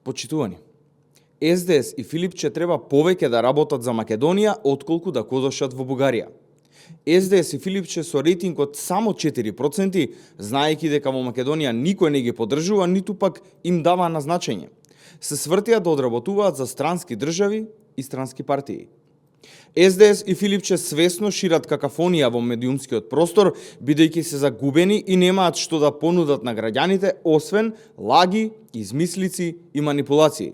Почитувани, СДС и Филипче треба повеќе да работат за Македонија, отколку да кодошат во Бугарија. СДС и Филипче со рейтинг од само 4%, знаејќи дека во Македонија никој не ги поддржува, ниту пак им дава на значење, се свртија да одработуваат за странски држави и странски партии. СДС и Филипче свесно шират какафонија во медиумскиот простор, бидејќи се загубени и немаат што да понудат на граѓаните, освен лаги, измислици и манипулации.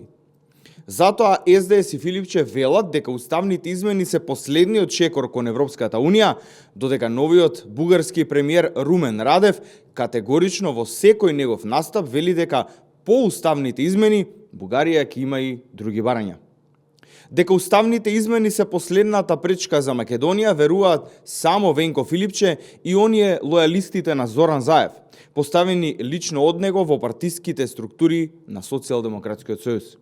Затоа СДС и Филипче велат дека уставните измени се последниот шекор кон Европската Унија, додека новиот бугарски премиер Румен Радев категорично во секој негов настап вели дека по уставните измени Бугарија ќе има и други барања. Дека уставните измени се последната пречка за Македонија веруваат само Венко Филипче и оние лојалистите на Зоран Заев, поставени лично од него во партиските структури на Социјалдемократскиот сојуз.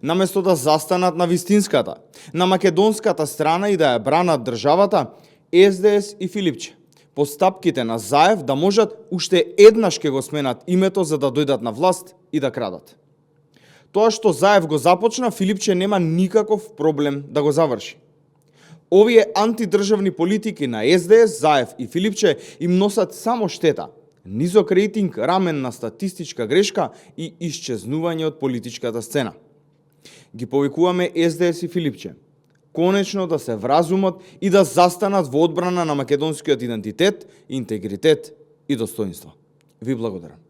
Наместо да застанат на вистинската, на македонската страна и да ја бранат државата, СДС и Филипче по стапките на Заев да можат уште еднаш ке го сменат името за да дојдат на власт и да крадат. Тоа што Заев го започна, Филипче нема никаков проблем да го заврши. Овие антидржавни политики на СДС, Заев и Филипче им носат само штета, низок рейтинг, раменна статистичка грешка и исчезнување од политичката сцена. Ги повикуваме СДС и Филипче конечно да се вразумат и да застанат во одбрана на македонскиот идентитет, интегритет и достоинство. Ви благодарам.